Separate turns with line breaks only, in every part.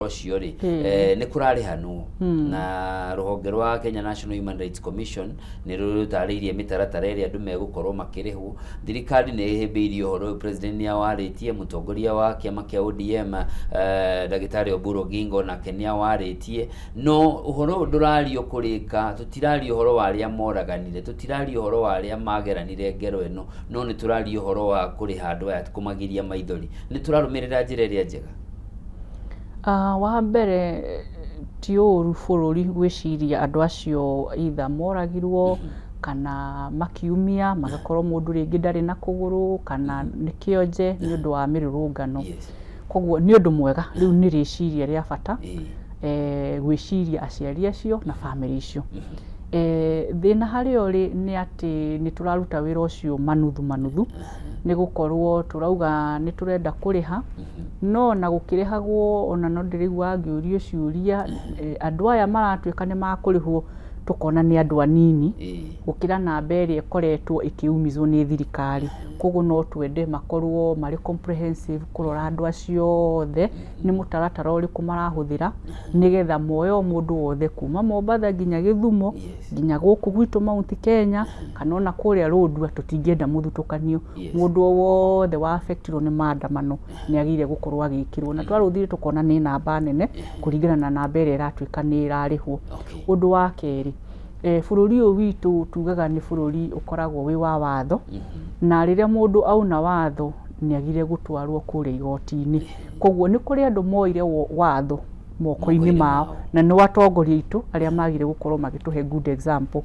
Ũcio rĩ, nĩ kũrarĩhanwo na rũhonge rwa Kenya National Human Rights Commission nĩ rũtarĩirie mĩtaratara ĩrĩa andũ megũkorwo makĩrĩhwo. Thirikari nĩ ĩhĩmbĩirie ũhoro ũyũ, president nĩ awarĩtie, mũtongoria wa kĩama kĩa ODM, ndagĩtarĩ Oburu Oginga, onake nĩ awarĩtie, no ũhoro ũyũ ndũrario kũrĩka. Tũtiraria ũhoro wa arĩa moraganire, tũtiraria ũhoro wa arĩa mageranire ngero ĩno, no nĩ tũraria ũhoro wa kũrĩha andũ aya, kũmagiria maithori. Nĩ tũrarũmĩrĩra njĩra ĩrĩa njega?
Wa mbere ti ũru bũrũri gwĩciria andũ acio either moragirwo kana makiumia, magakorwo mũndũ rĩngĩ ndarĩ na kũgũrũ kana nĩ kĩonje nĩ ũndũ wa mĩrũrũngano. Koguo nĩ ũndũ mwega, rĩu nĩ rĩciria rĩa bata gwĩciria aciari acio na bamĩrĩ icio. Thĩna harĩa ũrĩ nĩ atĩ nĩ tũraruta wĩra ũcio manuthu manuthu, nĩ gũkorwo tũrauga nĩ tũrenda kũrĩha, no ona gũkĩrĩhagwo ona no ndĩraiguaga ngĩũrio ciũria, andũ aya maratuĩka nĩ makũrĩhwo tũkona nĩ andũ anini gũkĩra namba ĩrĩa ĩkoretwo ĩkĩumizwo nĩ thirikari. Koguo no twende makorwo marĩ comprehensive kũrora andũ acio othe, nĩ mũtaratara ũrĩkũ marahũthĩra nĩgetha moe o mũndũ wothe kuma Mombatha nginya Gĩthumo, nginya gũkũ gwitũ Mount Kenya, kana ona kũrĩa Lodwar, tũtingĩenda mũthutũkanio. Mũndũ o wothe wa affect irwo nĩ maandamano nĩ agĩrĩire gũkorwo agĩkĩrwo. Na twarũthire tũkona nĩ namba nene kũringana na namba ĩrĩa ĩratuĩka nĩ ĩrarĩhwo. Ũndũ wa kerĩ, bũrũri ũyũ witũ tugaga nĩ bũrũri ũkoragwo wĩ wa watho, na rĩrĩa mũndũ auna watho nĩ agĩrĩire gũtwarwo kũrĩa igoti-inĩ. Koguo nĩ kũrĩ andũ moire watho moko-inĩ mao, na nĩ atongoria aitũ arĩa magĩrĩire gũkorwo magĩtũhe good example.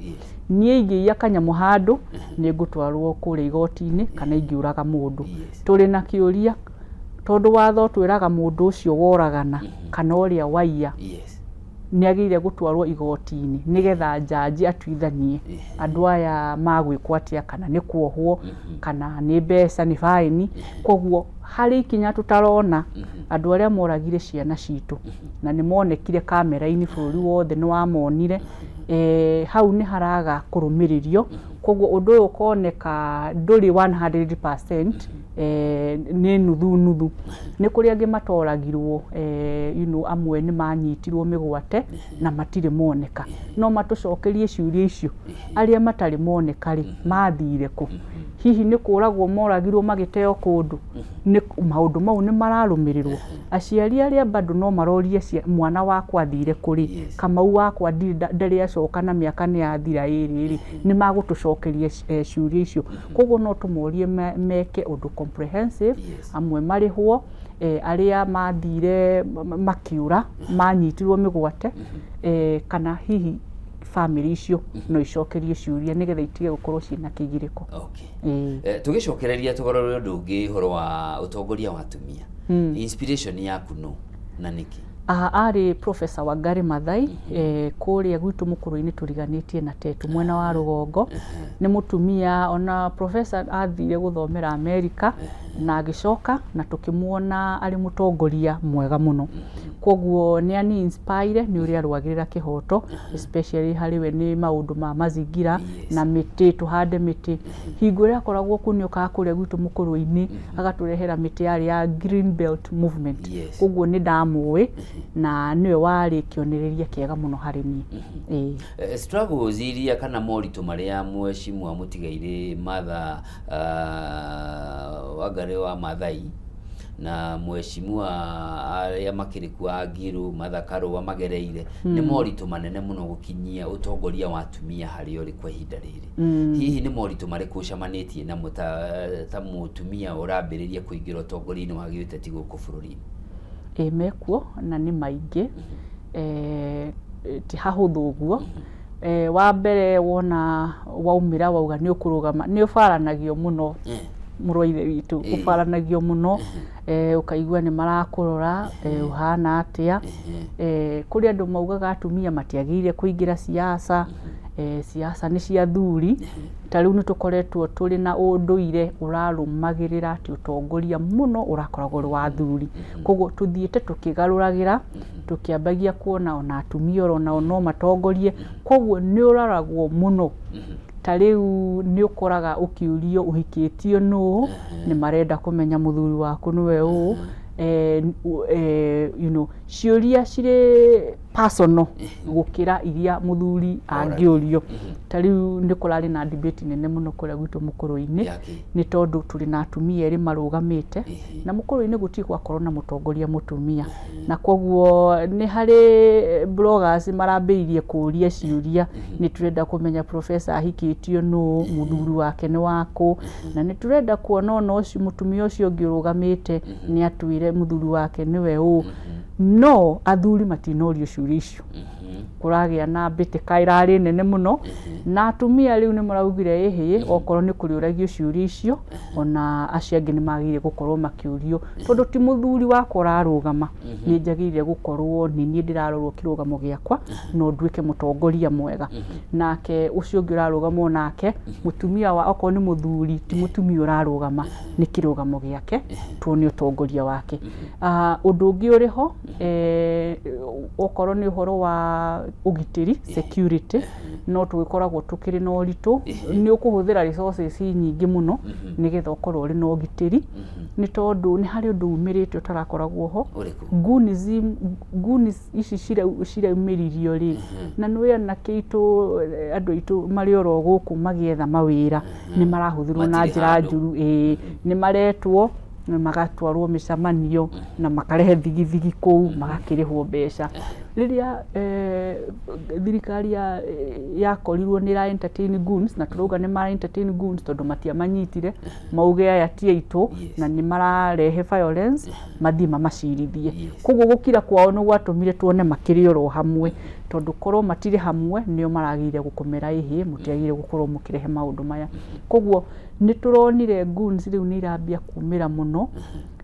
Niĩ ingĩiya kanyamũ handũ nĩ ngũtwarwo kũrĩa igoti-inĩ kana ingĩũraga mũndũ. Tũrĩ na kĩũria, tondũ watho ũtwĩraga mũndũ ũcio woragana kana ũrĩa waiya nĩ agĩrĩire gũtwarwo igoti-inĩ nĩgetha njanji atuithanie andũ aya magwĩkwo atĩa, kana nĩ kuohwo kana nĩ mbeca, nĩ baĩni. Koguo harĩ ikinya tũtarona andũ arĩa moragire ciana citũ na nĩ monekire kamera-inĩ, bũrũri wothe nĩ wamonire, hau nĩ haraga kũrũmĩrĩrio. Koguo ũndũ ũyũ ũkoneka ndũrĩ 100%, nĩ nuthu nuthu. Nĩ kũrĩ angĩ matoragirwo, amwe nĩ manyitirwo mĩgwate na matirĩ moneka. No matũcokerie ciũria icio, arĩa matarĩ moneka rĩ, mathire kũ? Hihi nĩ kũragwo moragirwo magĩteo kũndũ? Nĩ maũndũ mau nĩ mararũmĩrĩrwo? Aciari arĩa bado no marorie mwana wakwa athire kũ rĩ? Kamau wakwa ndarĩ acoka na mĩaka nĩ yathira ĩrĩ rĩ, nĩ magũtũcokeria ciũria icio? Koguo no tũmorie meke ũndũ comprehensive, amwe marĩhwo, arĩa mathire makĩũra manyitirwo mĩgwate, kana hihi bamĩrĩ icio no icokerie ciũria nĩgetha itige gũkorwo ciĩna kĩgirĩko.
Okay. Tũgĩcokereria tũgarũre ũndũ ũngĩ, ũhoro wa ũtongoria wa atumia. Inspiration yaku no na nĩkĩ?
Arĩ Professor Wangari Maathai, kũrĩa gwitũ Mũkũrwe-inĩ tũriganĩtie na Tetu mwena wa rũgongo. Nĩ mũtumia ona professor athire gũthomera Amerika na agĩcoka na tũkĩmuona arĩ mũtongoria mwega mũno. Koguo nĩ ani inspire nĩ ũrĩa arũagĩrĩra kĩhoto, especially harĩ we nĩ maũndũ ma mazingira na mĩtĩ, tũhande mĩtĩ. Hingo ĩrĩa akoragwo kuo nĩ okaga kũrĩa gwitũ Mũkũrwe-inĩ agatũrehera mĩtĩ yarĩ ya Green Belt Movement. Koguo nĩ ndamũĩ na nĩwe warĩ kĩonereria kĩega mũno harĩ niĩ. Ĩĩ.
Struggles iria kana moritũ marĩa mheshimiwa mũtigairĩ Martha Wangari wa Maathai na mheshimiwa arĩa makĩrĩ kuo a Ngiru, Martha Karũa magereire nĩ moritũ manene mũno gũkinyia ũtongoria wa atumia harĩa ũrĩ kwa ihinda rĩrĩ. Hihi nĩ moritũ marĩkũ ũcemanĩtie namo ta mũtumia ũrambĩrĩria kũingĩra ũtongoria-inĩ wa gĩũteti gũkũ bũrũri-inĩ?
Ĩĩ, mekuo na nĩ maingĩ, ti hahũthũ ũguo. Wa mbere, wona waumĩra wauga nĩ ũkũrũgama, nĩ ũbaranagio mũno, mũrũ wa ithe witũ, ũbaranagio mũno, ũkaigua nĩ marakũrora ũhana atĩa. Kũrĩ andũ maugaga atumia matiagĩrĩire kũingĩra siasa, siasa nĩ cia athuri. Ta rĩu nĩ tũkoretwo tũrĩ na ũndũire ũrarũmagĩrĩra atĩ ũtongoria mũno ũrakoragwo ũrĩ wa athuri. Koguo tũthiĩte tũkĩgarũragĩra, tũkĩambagia kuona ona atumia oro nao no matongorie. Koguo nĩ ũroragwo mũno. Ta rĩu nĩ ũkoraga ũkĩũrio ũhikĩtio nũũ, nĩ marenda kũmenya mũthuri waku nĩwe ũũ. Ciũria cirĩ personal gũkĩra iria mũthuri angĩũrio. Ta rĩu nĩ kũrarĩ na debate nene mũno kũrĩa gwitũ Mũkũrũ-inĩ,
Yake.
nĩ tondũ tũrĩ na atumia erĩ marũgamĩte, na Mũkũrũ-inĩ gũtirĩ gwakorwo na mũtongoria mũtumia, na koguo nĩ harĩ bloggers marambĩrĩirie kũria ciũria. Nĩ tũrenda kũmenya professor ahikĩtio nũ, mũthuri wake nĩ wakũ, na nĩ tũrenda kuona ona ũcio mũtumia ũcio ũngĩ ũrũgamĩte nĩ atwĩre mũthuri wake nĩwe ũ. No athuri matinorio ciũria icio. Kũragĩa na mbĩtĩka ĩrarĩ nene mũno, na atumia rĩu nĩ maraugire ĩhĩ, okorwo nĩ kũrĩũragio ciũria icio, ona acio angĩ nĩ magĩrĩire gũkorwo makĩũrio, tondũ ti mũthuri wakwa ũrarũgama, nĩ njagĩrĩire gũkorwo nĩ niĩ ndĩrarorwo kĩrũgamo gĩakwa no nduĩke mũtongoria mwega. Nake ũcio ũngĩ ũrarũgama onake mũtumia wa, okorwo nĩ mũthuri ti mũtumia ũrarũgama, nĩ kĩrũgamo gĩake tuone ũtongoria wake. Ũndũ ũngĩ ũrĩ ho, okorwo nĩ ũhoro wa ũgitĩri, security, no tũgĩkoragwo tũkĩrĩ na ũritũ. Nĩ ũkũhũthĩra resources nyingĩ mũno nĩgetha ũkorwo ũrĩ na ũgitĩri, nĩ tondũ nĩ harĩ ũndũ umĩrĩte ũtarakoragwo ho.
Ũrĩkũ?
Goonism, goons ici ciraumĩririo rĩ, na nĩ anake aitũ, andũ aitũ marĩ oro gũkũ magĩetha mawĩra, nĩ marahũthĩrwo na
Matirĩ
njĩra
handũ.
njũru. Ĩĩ, nĩ maretwo na magatwarwo mĩcemanio na makarehe thigithigi kũu, magakĩrĩhwo mbeca. Rĩrĩa thirikari yakorirwo nĩ ĩra entertain goons, na tũrauga nĩ mara entertain goons tondũ matiamanyitire mauge aya ti aitũ, na nĩ mararehe violence, mathiĩ mamacirithie. Koguo gũkira kwao nĩ gwatũmire tuone makĩrĩ oro hamwe, tondũ korwo matirĩ hamwe nĩo maragĩrĩire gũkomera ĩhĩ, mũtiagĩrĩire gũkorwo mũkĩrehe maũndũ maya. Koguo nĩ tũronire goons rĩu nĩ irambia kumĩra mũno,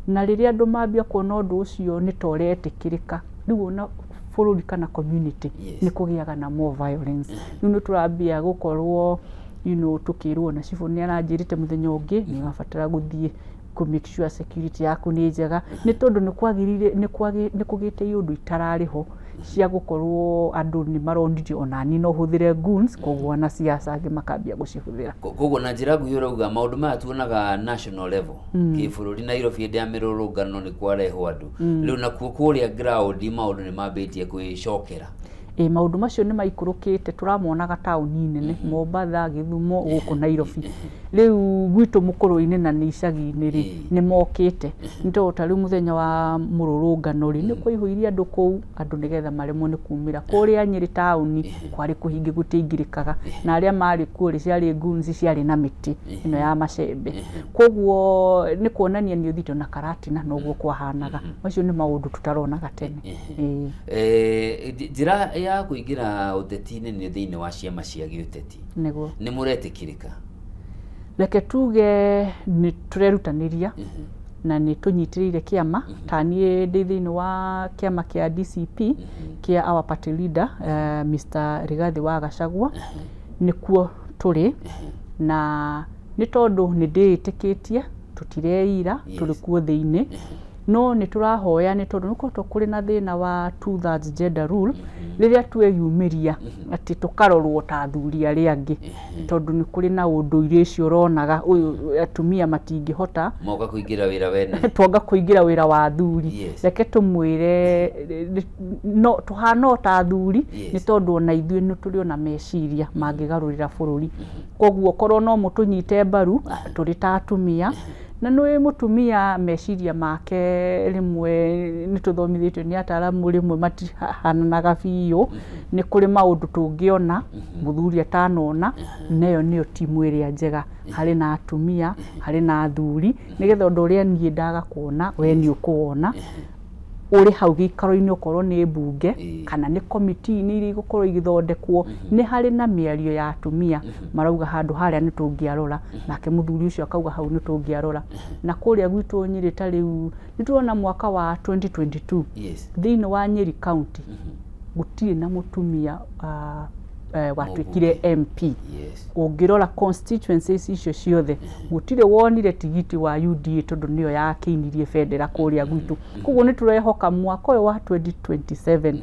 na rĩrĩa andũ mambia kuona ũndũ ũcio nĩ ta ũretĩkĩrĩka, rĩu ona bũrũri kana community nĩ kũgĩaga na more violence. Rĩu nĩ tũrambia gũkorwo tũkĩrwo, na cibũ nĩ aranjĩrĩte mũthenya ũngĩ nĩ ũrabatara gũthiĩ kũ make sure security yaku nĩ njega, nĩ tondũ nĩ kwagĩrĩire, nĩ kũgĩte iũndũ itararĩ ho cia gũkorwo andũ nĩ maronire onani no hũthĩre goons. Koguo wanasiasa angĩ makambia gũcihũthĩra.
Koguo na njĩra nguhĩ ũrauga maũndũ maya tuonaga national level, kĩbũrũri, Nairobi, hĩndĩ ya mĩrũrũngano nĩ kwarehwo andũ, rĩu nakuo kũrĩa ground maũndũ nĩ mambĩtie kwĩcokera.
Ĩ, maũndũ macio nĩ maikũrũkĩte. Tũramonaga taũni nene, Mombatha, Gĩthumo, gũkũ Nairobi. Rĩu gwitũ Mũkũrũ-inĩ na nĩ icagi-inĩ rĩ, nĩ mokĩte, nĩ tondũ ta rĩu mũthenya wa mũrũrũngano rĩ, nĩ kwaihũirie andũ kũu, andũ nĩgetha maremwo nĩ kumĩra. Kũrĩa Nyĩrĩ taũni kwarĩ kũhinge, gũtiaingĩrĩkaga, na arĩa marĩ kuo rĩ, ciarĩ goons ciarĩ na mĩtĩ ĩno ya macembe. Koguo nĩ kuonania nĩ ũthiĩte na Karatina noguo kwahanaga. Macio nĩ maũndũ tũtaronaga tene. Ĩĩ.
Njĩra ya kũingĩra ũteti-inĩ nĩ thĩinĩ wa ciama cia gĩũteti.
Nĩguo.
Nĩ mũretĩkĩrĩka?
Reke tuge nĩ tũrerutanĩria na nĩ tũnyitĩrĩire kĩama. Ta niĩ ndĩ thĩinĩ wa kĩama kĩa DCP kĩa our party leader, Mr. Rigathi wa Gachagua, nĩkuo tũrĩ, na nĩ tondũ nĩ ndĩĩtĩkĩtie, tũtireira, tũrĩ kuo thĩinĩ. No nĩ tũrahoya, nĩ tondũ nĩ gũkoretwo kũrĩ na thĩna wa two thirds gender rule, rĩrĩa tweyumĩria atĩ tũkarorwo ta athuri arĩa angĩ, tondũ nĩ kũrĩ na ũndũire ũcio ũronaga ũyũ atumia matingĩhota
moka kũingĩra wĩra wene.
Twanga kũingĩra wĩra wa athuri. Reke tũmwĩre no tũhana o ta athuri, nĩ tondũ ona ithuĩ nĩ tũrĩ ona meciria mangĩgarũrĩra bũrũri. Koguo korwo no mũtũnyite mbaru tũrĩ ta atumia, na nĩ mũtumia meciria make rĩmwe nĩ tũthomithĩtio nĩ ataramu, rĩmwe matihananaga biũ. Nĩ kũrĩ maũndũ tũngĩona mũthuri atanona, na ĩyo nĩyo timu ĩrĩa njega harĩ na atumia, harĩ na athuri, nĩgetha ũndũ ũrĩa niĩ ndaga kuona, we nĩ ũkũwona ũrĩ hau gĩikaro-inĩ, okorwo nĩ mbunge kana nĩ komiti-inĩ iria igũkorwo igĩthondekwo, nĩ harĩ na mĩario ya atumia marauga handũ harĩa nĩ tũngĩarora, nake mũthuri ũcio akauga hau nĩ tũngĩarora. Na kũrĩa gwitũ Nyĩrĩ, ta rĩu nĩ tũrona mwaka wa 2022, thĩinĩ wa Nyĩrĩ County gũtirĩ na mũtumia watuĩkire MP. Ũngĩrora constituencies icio ciothe, gũtirĩ wonire tigiti wa UDA, tondũ nĩyo yakĩinirie bendera kũrĩa gwitũ. Koguo nĩ tũrehoka mwaka ũyũ wa 2027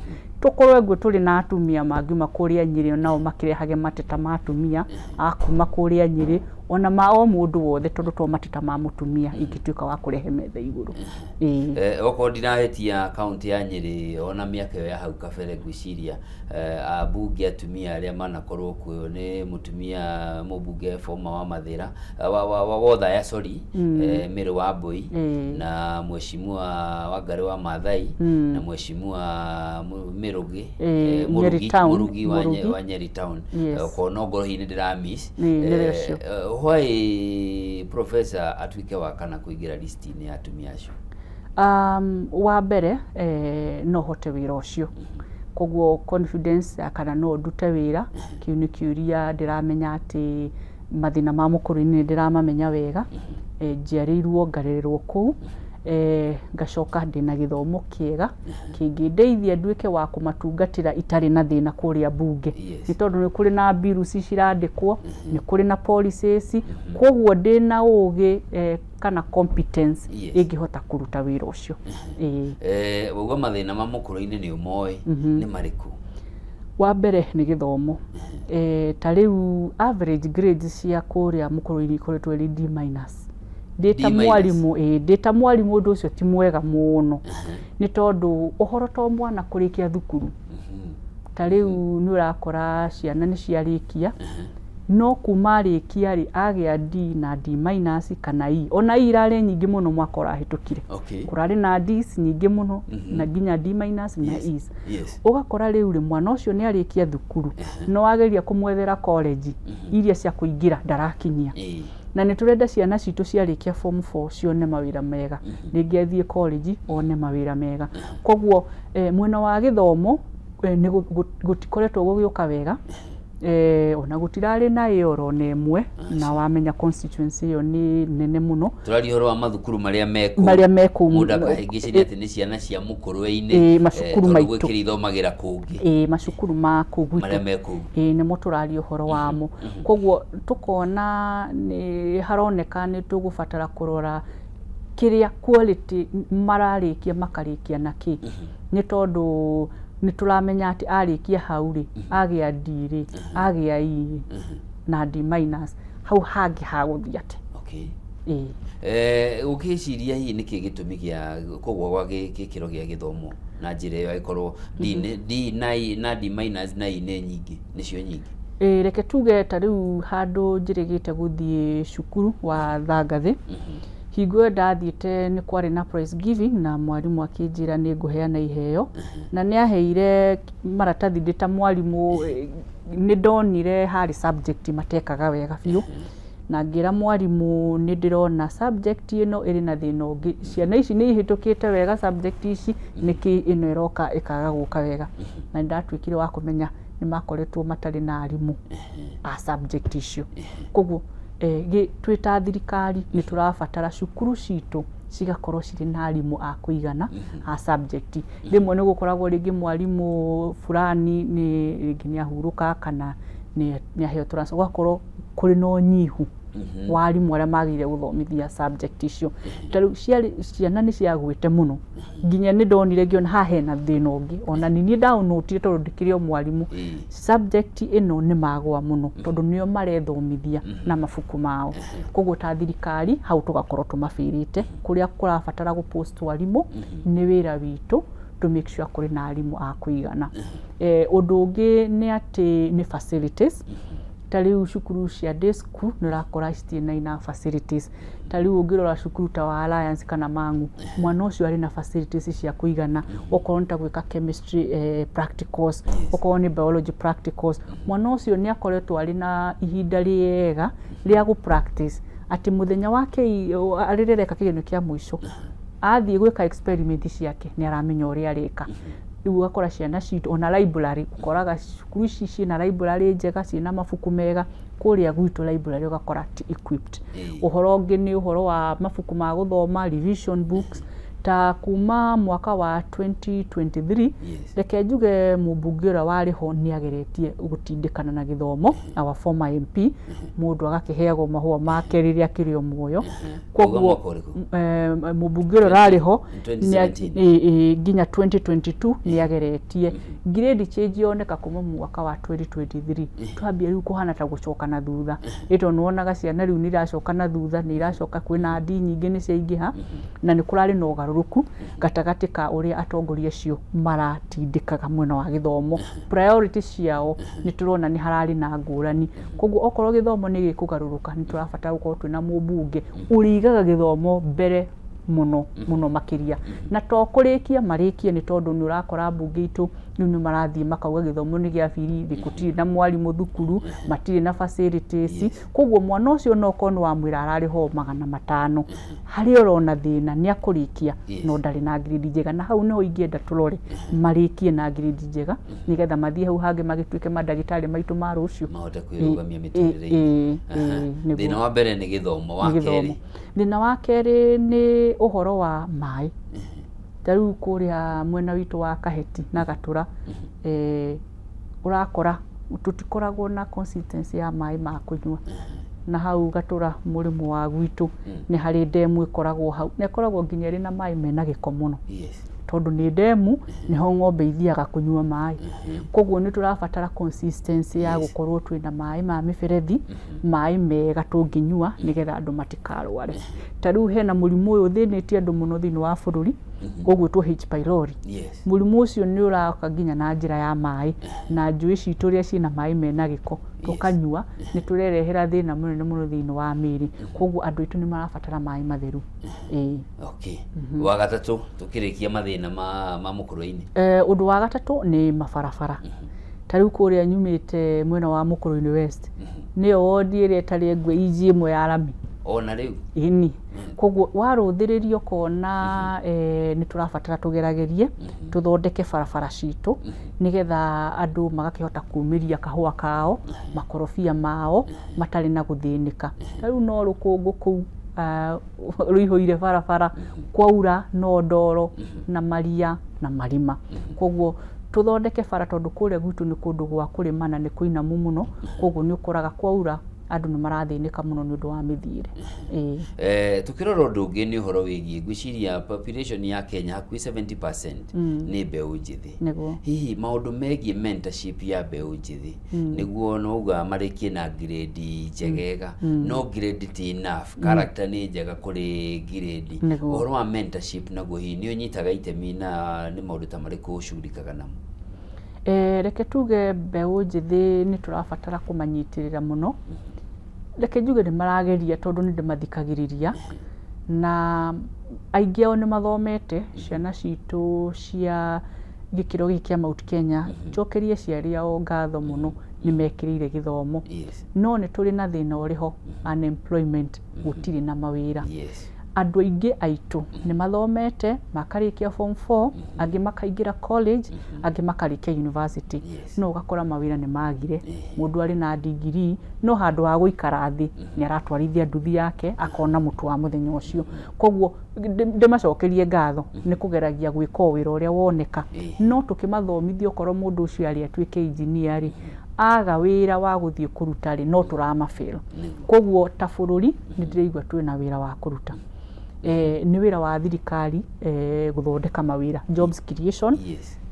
Tũkorwo guo tũrĩ na atumia mangiuma kũrĩa Nyĩrĩ, nao makĩrehage mateta ma atumia a kuma kũrĩa Nyĩrĩ, ona ma o mũndũ wothe, tondũ to mateta ma mũtumia ingĩtuĩka wa kũrehe metha igũrũ. Ĩĩ.
Okorwo ndinahĩtia, kaunti ya Nyĩrĩ ona mĩaka ĩyo ya hau kabere, ngwĩciria ambunge atumia arĩa manakorwo kuo nĩ mũtumia mũmbunge former wa Mathĩra, wa Wothaya, sorry, Mary Wambui, na mheshimiwa Wangarĩ wa Maathai, na mheshimiwa Mĩrũgĩ,
Nyeri
Mũrugi,
Town,
Mũrugi wa
Mũrugi.
Wa Nyeri Town. Okorwo no ngorwo hihi nĩ ndĩra miss.
Ĩĩ, nĩrĩ ũcio.
Why professor atuĩke wa kana kũingĩra list-inĩ ya atumia acio?
Wa mbere, no hote wĩra ũcio, koguo confidence ya kana no ndute wĩra, kĩu nĩ kĩũria. Ndĩramenya atĩ mathĩna ma mũkũrũ-inĩ nĩ ndĩramamenya wega. Njiarĩirwo ngarererwo kũu, ngacoka ndĩna gĩthomo kĩega kĩngĩndeithia nduĩke wa kũmatungatĩra itarĩ na thĩna kũrĩa mbunge, nĩ tondũ nĩ kũrĩ na bills cirandĩkwo, nĩ kũrĩ na policies, koguo ndĩna ũgĩ kana competence ĩngĩhota kũruta wĩra ũcio. Ĩĩ.
Wauga mathĩna ma mũkũrũ-inĩ nĩ ũmoĩ, nĩ marĩkũ?
Wa mbere nĩ gĩthomo. Ta rĩu average grades cia kũrĩa mũkũrũ-inĩ ikoretwo ĩrĩ D minus. Ndĩ ta
D minus.
mwarimũ, ĩĩ, ndĩ ta mwarimũ, ũndũ ũcio ti mwega mũno, nĩ tondũ ũhoro to mwana kũrĩkia thukuru, ta rĩu nĩ ũrakora ciana nĩ ciarĩkia, no kuma arĩkia rĩ, agĩa D na D minus kana E. Ona E irarĩ nyingĩ mũno mwaka ũrahĩtũkire. Kũrarĩ na Ds nyingĩ mũno, na nginya D minus na Es. Ũgakora rĩu rĩ, mwana ũcio nĩ arĩkia thukuru, no wageria kũmwethera college iria cia kũingĩra, ndarakinyia. Na nĩ tũrenda ciana citũ ciarĩkia form 4 cione mawĩra mega, rĩngĩ athiĩ college one mawĩra mega. Koguo mwena wa gĩthomo nĩ gũtikoretwo gũgĩũka wega, ona gũtirarĩ na ĩ oro na ĩmwe, na wamenya constituency ĩyo nĩ nene mũno.
Tũraria ũhoro wa mathukuru marĩa me kũu.
Marĩa me kũu.
Mũndũ akahĩngĩcania atĩ nĩ ciana cia mũkũrwe-inĩ,
Ĩĩ, macukuru
tondũ
maitũ.
gwĩkĩra ithomagĩra kũngĩ.
Ĩĩ, macukuru ma kũu gwitũ.
Marĩa me kũu.
Ĩĩ, nĩmo tũraria ũhoro wamo. Koguo tũkona nĩ haroneka nĩ tũgũbatara kũrora kĩrĩa quality mararĩkia, makarĩkia na kĩ, nĩ tondũ nĩ tũramenya atĩ arĩkia hau rĩ, agĩa D rĩ, agĩa E rĩ, na D minus, hau hangĩ hagũthiĩ atĩ? Ĩĩ.
Ũgĩciria hihi nĩkĩ gĩtũmi gĩa kũgũa gwa gĩkĩro gĩa gĩthomo na njĩra ĩyo, angĩkorwo D D na E na D minus na E nĩ nyingĩ, nĩcio nyingĩ?
Ĩĩ, reke tuge ta rĩu handũ njĩrĩgĩte gũthiĩ cukuru wa Thangathĩ, hingo ĩyo ndathiĩte nĩ kwarĩ na prize giving, na mwarimũ akĩnjĩra nĩ ngũheana iheo, na nĩ aheire maratathi. Ndĩ ta mwarimũ, nĩ ndonire harĩ subject matekaga wega biũ, na ngĩra mwarimũ nĩ ndĩrona subject ĩno ĩrĩ na thĩna ũngĩ, ciana ici nĩ ihĩtũkĩte wega subject ici, nĩkĩ ĩno ĩroka ĩkaga gũka wega? Na nĩ ndatuĩkire wa kũmenya nĩ makoretwo matarĩ na arimũ a subject icio. Koguo twĩ ta thirikari nĩ tũrabatara cukuru citũ cigakorwo cirĩ na arimũ a kũigana a subject. Rĩmwe nĩ gũkoragwo rĩngĩ mwarimũ fulani nĩ rĩngĩ nĩ ahurũka kana nĩ aheo transfer, gũgakorwo kũrĩ na ũnyihu wa arimũ arĩa magĩrĩire gũthomithia subject icio. Ta rĩu ciarĩ ciana nĩ ciagwĩte mũno, nginya nĩ ndonire ngĩona haha hena thĩna ũngĩ, ona nĩ niĩ ndaũnũtire tondũ ndĩkĩrĩ o mwarimũ. Subject ĩno nĩ magwa mũno tondũ nĩo marethomithia na mabuku mao. Koguo ta thirikari hau tũgakorwo tũmabĩrĩte kũrĩa kũrabatara gũ post arimũ. Nĩ wĩra witũ to make sure kũrĩ na arimũ a kũigana. Ũndũ ũngĩ nĩ atĩ nĩ facilities. Ta rĩu cukuru cia day school nĩ ũrakora citirĩ na enough facilities. Ta rĩu ũngĩrora cukuru ta wa Alliance kana Mang'u, mwana ũcio arĩ na facilities cia kũigana, okorwo nĩ ta gwĩka chemistry practicals, okorwo nĩ biology practicals, mwana ũcio nĩ akoretwo arĩ na ihinda rĩega rĩa gũ practice, atĩ mũthenya wake rĩrĩa areka kĩgeranio kĩa mũico, athiĩ gwĩka experiment ciake nĩ aramenya ũrĩa areka. Rĩu ũgakora ciana citũ, ona library, ũkoraga cukuru ici ciĩna library njega, ciĩna mabuku mega, kũrĩa gwitũ library ũgakora ti equipped. Ũhoro ũngĩ nĩ ũhoro wa mabuku ma gũthoma, revision books. Ta kuma mwaka wa 2023, reke njuge mũmbunge ũrĩa warĩ ho nĩ ageretie gũtindĩkana na gĩthomo, our former MP, mũndũ agakĩheagwo mahũa make rĩrĩa akĩrĩ o muoyo.
Uga mwaka ũrĩkũ?
Mũmbunge ũrĩa ũrarĩ ho
2017.
Nginya 2022 nĩ ageretie. Grade change yoneka kuma mwaka wa 2023, twambia rĩu kũhana ta gũcoka na thutha, ĩ tondũ nĩwonaga ciana rĩu nĩ iracoka na thutha, nĩ iracoka, kwĩna ndi nyingĩ nĩ ciaingĩha, na nĩ kũrarĩ na ũgarũrũku gatagatĩ ka ũrĩa atongoria acio maratindĩkaga mwena wa gĩthomo. Priority ciao nĩ tũrona nĩ hararĩ na ngũrani. Koguo okorwo gĩthomo nĩ gĩkũgarũrũka, nĩ tũrabatara gũkorwo twĩna mũmbunge ũrĩigaga gĩthomo mbere mũno mũno makĩria, na to kũrĩkia marĩkie, nĩ tondũ nĩ ũrakora mbunge itũ rĩu nĩ marathiĩ makauga gĩthomo nĩ gĩa birithi, gũtirĩ na mwarimũ thukuru, matirĩ na facilities. Koguo mwana ũcio no korwo nĩ wamwĩra ararĩhwo 500, harĩa ũrona thĩna nĩ akũrĩkia, no ndarĩ na grade njega. Na hau nĩho ingĩenda tũrore marĩkie na grade njega, nĩgetha mathiĩ hau hangĩ magĩtuĩke mandagĩtarĩ maitũ ma rũciũ.
Mahote kwĩrũgamia mĩtũrĩre-inĩ.
Nĩguo.
Thĩna wa mbere nĩ gĩthomo, wa
Nĩ gĩthomo.
kerĩ?
Thĩna wa kerĩ nĩ ũhoro wa maĩ. Ta rĩu kũrĩa mwena witũ wa Kaheti na Gatũra, ũrakora tũtikoragwo na consistency ya maĩ ma kũnyua. Na hau Gatũra mũrĩmo wa gwitũ nĩ harĩ ndemu ĩkoragwo hau, na ĩkoragwo nginya ĩrĩ na maĩ mena gĩko mũno, tondũ nĩ ndemu, nĩho ng'ombe ithiaga kũnyua maĩ. Koguo nĩ tũrabatara consistency ya gũkorwo twĩna maĩ ma mĩberethi, maĩ mega tũngĩnyua, nĩgetha andũ matikarware. Ta rĩu hena mũrimũ ũyũ ũthĩnĩtie andũ mũno thĩinĩ wa bũrũri, ũgwĩtwo H pylori. Mũrimũ ũcio nĩ ũroka nginya na njĩra ya maĩ, na njũĩ citũ ũrĩa ciĩna maĩ mena gĩko tũkanyua, nĩ tũrerehera thĩna mũnene mũno thĩinĩ wa mĩĩrĩ. Koguo andũ aitũ nĩ marabatara maĩ matheru, ĩĩ.
Okay, wa gatatũ, tũkĩrĩkia mathĩna ma mũkũrwe-inĩ.
Ũndũ wa gatatũ nĩ mabarabara. Ta rĩu kũrĩa nyumĩte mwena wa Mũkũrũ-inĩ West, nĩyo wondi ĩrĩa ĩtarĩ ĩngwe inji ĩmwe ya rami.
Ona rĩu?
Ĩni. Koguo warũthĩrĩria ũkona nĩ tũrabatara tũgeragerie tũthondeke barabara citũ, nĩgetha andũ magakĩhota kumĩria kahũa kao, makorobia mao, matarĩ na gũthĩnĩka. Ta rĩu no rũkũngũ kũu rũihũire barabara, kwaura no ndoro na maria na marima. Koguo tũthondeke bara, tondũ kũrĩa gwitũ nĩ kũndũ gwa kũrĩma na nĩ kũinamu mũno, koguo nĩ ũkoraga kwaura andũ nĩ marathĩnĩka mũno nĩ ũndũ wa mĩthiĩre, ĩĩ.
Tukĩrora ũndũ ũngĩ nĩ ũhoro wĩgiĩ, ngwĩciria population ya Kenya hakuhĩ 70% nĩ mbeũ njĩthĩ. Hihi maũndũ megiĩ mentorship ya mbeũ njĩthĩ, nĩguo nouga marĩkie na grade njegega, no grade ti enough, character nĩ njega kũrĩ grade. Ũhoro wa mentorship naguo hihi nĩ ũnyitaga itemi, na nĩ maũndũ ta marĩkũ ũcugurikaga namo?
Reke tuge mbeũ njĩthĩ nĩ tũrabatara kũmanyitĩrĩra mũno. Reke njuge nĩ marageria, tondũ nĩ ndĩmathikagĩrĩria, na aingĩ ao nĩ mathomete. Ciana citũ cia gĩkĩro gĩkĩ kĩa Mount Kenya, njokerie aciari ao ngatho mũno, nĩ mekĩrĩire gĩthomo. No nĩ tũrĩ na thĩna ũrĩ ho, unemployment, gũtirĩ na mawĩra. Andũ aingĩ aitũ nĩ mathomete makarĩkia form 4, angĩ makaingĩra college, angĩ makarĩkia university, no ũgakora mawĩra nĩ magire. Mũndũ arĩ na degree, no handũ ha gũikara thĩ nĩ aratwarithia nduthi yake akona mũtu wa mũthenya ũcio. Koguo ndĩmacokerie ngatho nĩ kũgeragia gwĩka o wĩra ũrĩa woneka, no tũkĩmathomithia, okorwo mũndũ ũcio arĩ atuĩke engineer rĩ, aga wĩra wa gũthiĩ kũruta rĩ, no tũramafail. Koguo ta bũrũri nĩ ndĩraigua twĩna wĩra wa kũruta. Nĩ wĩra wa thirikari gũthondeka mawĩra, jobs creation,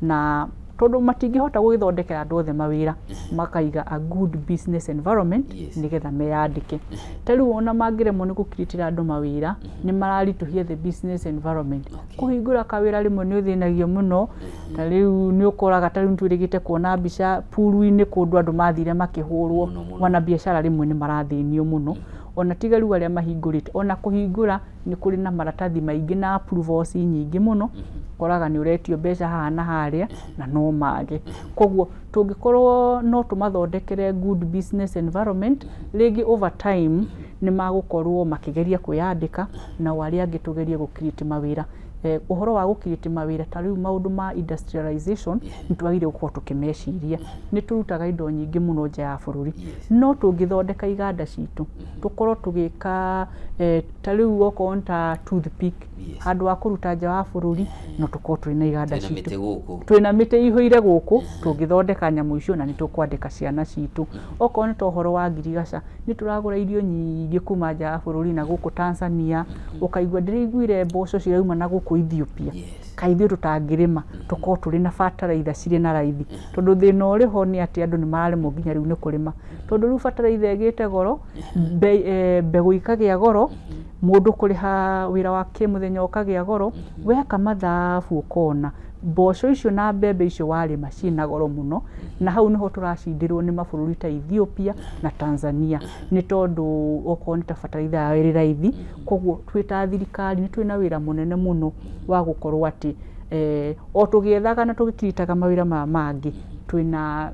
na tondũ matingĩhota gũgĩthondekera andũ othe mawĩra, makaiga a good business environment, nĩgetha meyandĩke. Ta rĩu ona mangĩremwo nĩ gũkiritĩra andũ mawĩra, nĩ mararitũhia the business environment. Kũhingũra kawĩra rĩmwe nĩ ũthĩnagio mũno. Ta rĩu nĩ ũkoraga, ta rĩu nĩ twĩrĩgĩte kuona mbica puru-inĩ kũndũ andũ mathire makĩhũrwo.
Mũno, mũno.
Wana biacara rĩmwe nĩ marathĩnio mũno, ona tiga rĩu arĩa mahingũrĩte, ona kũhingũra nĩ kũrĩ na maratathi maingĩ na approvals nyingĩ mũno, koraga nĩ ũretio mbeca haha na harĩa na no mage. Koguo tũngĩkorwo no tũmathondekere good business environment, rĩngĩ over time nĩ magũkorwo makĩgeria kwĩyandĩka, nao arĩa angĩ tũgerie gũ create mawĩra. Ũhoro wa gũ create mawĩra ta rĩu maũndũ ma industrialization nĩ twagĩrĩire gũkorwo tũkĩmeciria. Nĩ tũrutaga indo nyingĩ mũno nja ya bũrũri, no tũngĩthondeka iganda citũ, tũkorwo tũgĩka ta rĩu okorwo nĩ ta toothpick, handũ ha kũruta nja wa bũrũri, no tũkorwo twĩna iganda
Twĩna
citũ.
Mĩtĩ gũkũ.
Twĩna mĩtĩ ĩihũire gũkũ. Tũngĩthondeka nyamũ icio na nĩ tũkwandĩka ciana citũ. Okorwo nĩ ta ũhoro wa ngirigaca, nĩ tũragũra irio nyingĩ kuma nja ya bũrũri na gũkũ Tanzania. Ũkaigua ndĩraiguire mboco cirauma na gũkũ Ethiopia. Kaĩ ithuĩ tũtangĩrĩma, tũkorwo tũrĩ na bataraitha cirĩ na raithi? Tondũ thĩna ũrĩ ho nĩ atĩ andũ nĩ mararemwo nginya rĩu nĩ kũrĩma, tondũ rĩu bataraitha ĩgĩte goro, mbegũ ikagĩa goro, mũndũ kũrĩha wĩra wa kĩmũthenya ũkagĩa goro. Weka mathabu ũkona mboco icio na mbembe icio warĩma ciĩna goro mũno, na hau nĩho tũracindĩrwo nĩ mabũrũri ta Ethiopia na Tanzania, nĩ tondũ okorwo nĩ ta bataraitha yao ĩrĩ raithi. Koguo twĩ ta thirikari nĩ twĩna wĩra mũnene mũno wa gũkorwo atĩ o tũgĩethaga na tũgĩkiritaga mawĩra maya mangĩ, twĩna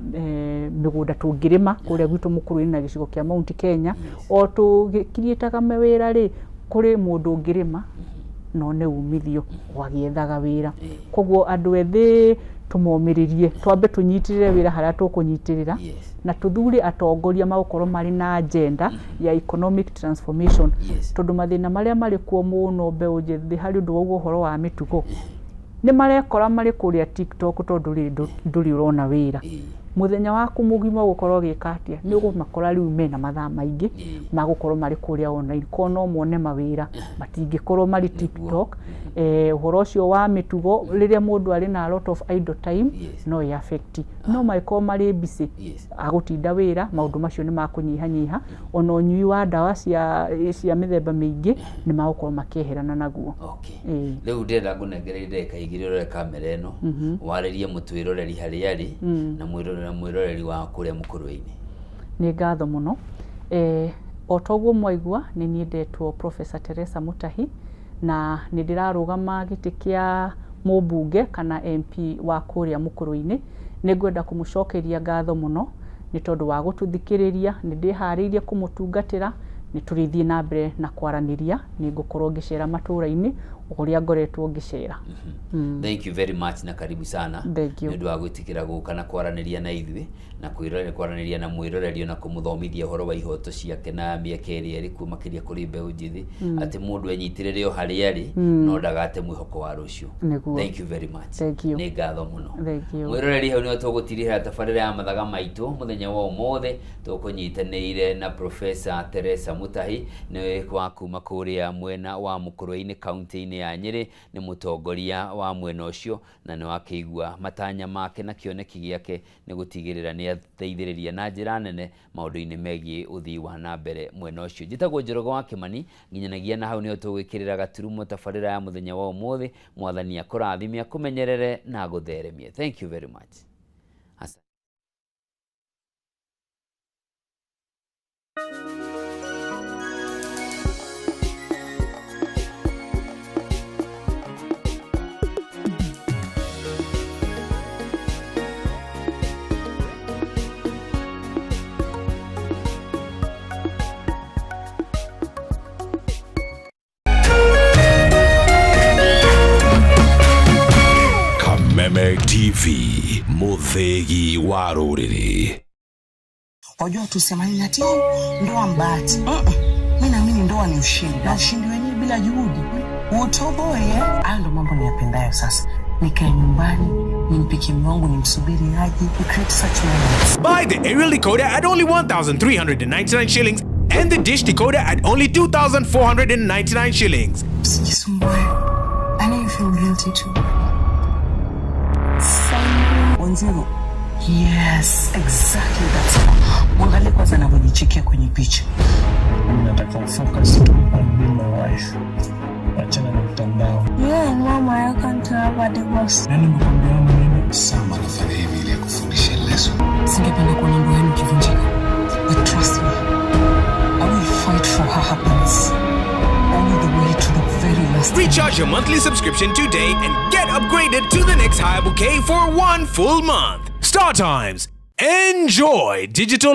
mĩgũnda tũngĩrĩma kũrĩa gwitũ Mũkũrwe-inĩ na gĩcigo kĩa Mount Kenya. O tũgĩkiriĩtaga mawĩra rĩ, kũrĩ mũndũ ũngĩrĩma na one umithio o agĩethaga wĩra. Koguo andũ ethĩ tũmomĩrĩrie, twambe tũnyitĩrĩre wĩra harĩa tũkũnyitĩrĩra, na tũthure atongoria magũkorwo marĩ na agenda ya economic transformation, tondũ mathĩna marĩa marĩ kuo mũno, mbeũ njĩthĩ, harĩ ũndũ wauga ũhoro wa mĩtugo, nĩ marekora marĩ kũrĩa TikTok, tondũ rĩ ndũrĩ ũrona wĩra. Mũthenya waku mũgima ũgũkorwo ũgĩka atĩa? Nĩ ũgũmakora rĩu mena mathaa maingĩ ma gũkorwo marĩ kũrĩa online. Korwo no mone mawĩra, matingĩkorwo marĩ TikTok. Ũhoro ũcio wa mĩtugo, rĩrĩa mũndũ arĩ na a lot of idle time, no ĩ affect. No mangĩkorwo marĩ busy, agũtinda wĩra, maũndũ macio nĩ makũnyihanyiha. Ona ũnyui wa ndawa cia mĩthemba mĩingĩ nĩ magũkorwo makĩeherana naguo.
Okay.
Ĩĩ.
Rĩu ndĩrenda ngũnengererie ndagĩka 2 ũrore kamera ĩno, warĩrie mũtwĩroreri harĩa arĩ na mwĩroreri wa kũrĩa Mũkũrwe-inĩ.
Nĩ ngatho mũno. O toguo mwaigua, nĩ niĩ ndetwo Professor Teresa Mutahi, na nĩ ndĩrarũgama gĩtĩ kĩa mũmbunge kana MP wa kũrĩa Mũkũrwe-inĩ. Nĩ ngwenda kũmũcokeria ngatho mũno nĩ tondũ wa gũtũthikĩrĩria. Nĩ ndĩharĩirie kũmũtungatĩra. Nĩ tũrĩthiĩ na mbere na kwaranĩria. Nĩ ngũkorwo ngĩcera matũũra-inĩ o ũrĩa ngoretwo ngĩcera.
Thank you very much na karibu sana.
Thank you.
Nĩ ũndũ wa gwĩtĩkĩra gũka na kwaranĩria na ithuĩ na kwĩrore kwaranĩria na mwĩroreri na kũmũthomithia ũhoro wa ihoto ciake na mĩeke ĩrĩa ĩrĩ kuo, makĩria kũrĩ mbeũ njĩthĩ, atĩ mũndũ enyitĩrĩre o harĩa arĩ no ndagate mwĩhoko wa rũciũ.
Nĩguo.
Thank you very much.
Thank you.
Nĩ ngatho mũno.
Thank you.
Mwĩroreri, hau nĩho tũgũtirihĩra tabarĩra ya mathaga maitũ mũthenya wa ũmũthĩ. Tũkũnyitanĩire na Professor Teresa Mutahi, nĩ wa kuma kũrĩa mwena wa Mũkũrwe-inĩ, kaunti-inĩ ya Nyĩrĩ. Nĩ mũtongoria wa mwena ũcio, na nĩ wakĩigua matanya make na kĩoneki gĩake nĩ gũtigĩrĩra nĩ ateithĩrĩria na njĩra nene maũndũ-inĩ megiĩ ũthii wa na mbere mwena ũcio. Njĩtagwo Njoroge wa Kĩmani. Nginyanagia na hau nĩho tũgwĩkĩrĩra gaturumo tabarĩra ya mũthenya wa ũmũthĩ. Mwathani akũrathime, akũmenyerere na agũtheremie. Thank you very much. Asante.
Kameme TV, muthegi wa rũrĩrĩ.
Wajua tusemani ati ndoa mbati. Mi naamini ndoa ni ushindi, na ushindi wenyewe bila juhudi utoboe. Hayo ndo mambo niyapendayo. Sasa nikae nyumbani nimpikie mume wangu, nimsubiri aje, we create such moments.
Buy the aerial decoder at only 1,399 shillings and the dish decoder at only 2,499 shillings.
Usijisumbue. I know you feel guilty too. 10. Yes, exactly, that's her. Mwangalie kwanza anavyojichekia kwenye picha.
Mimi nataka focus tu on being my wife. Achana na mtandao.
Yeah, mama, I can't have a divorce.
Nani amekwambia maneno?
Sam anafanya hivi ili akufundishe lesson.
Singependa kuona ndoa yenu ikivunjika. But trust me, I will fight for her happiness all the way to the very last.
Recharge your monthly subscription today and get upgraded to the next higher bouquet for one full month. Star Times. Enjoy digital.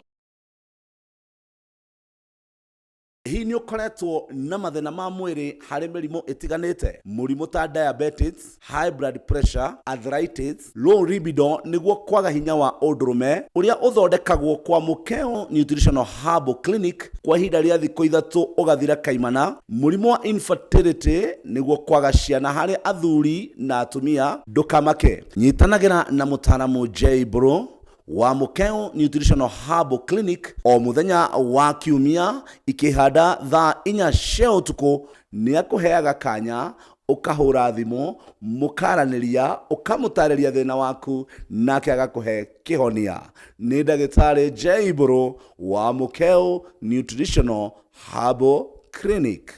Hihi nĩ ũkoretwo na mathĩna ma mwĩrĩ harĩ mĩrimũ ĩtiganĩte? Mũrimũ ta diabetes, high blood pressure, arthritis, low libido nĩguo kwaga hinya wa ũndũrũme ũrĩa ũthondekagwo kwa Mũkeo Nutritional Herbal Clinic kwa ihinda rĩa thikũ ithatũ ũgathira kaimana, mũrimũ wa infertility nĩguo kwaga ciana harĩ athuri na atumia, ndũkamake. Nyitanagĩra na mũtaaramu J Bro wa Mũkeo Nutritional Herbal Clinic o mũthenya wa kiumia ikĩhanda thaa inya cia ũtukũ nĩ akũheaga kanya ũkahũra thimũ mũkaranĩria ũkamũtarĩria thĩna waku nake agakũhe kĩhonia. Nĩ ndagĩtarĩ J Mbũrũ wa Mũkeo Nutritional Herbal Clinic.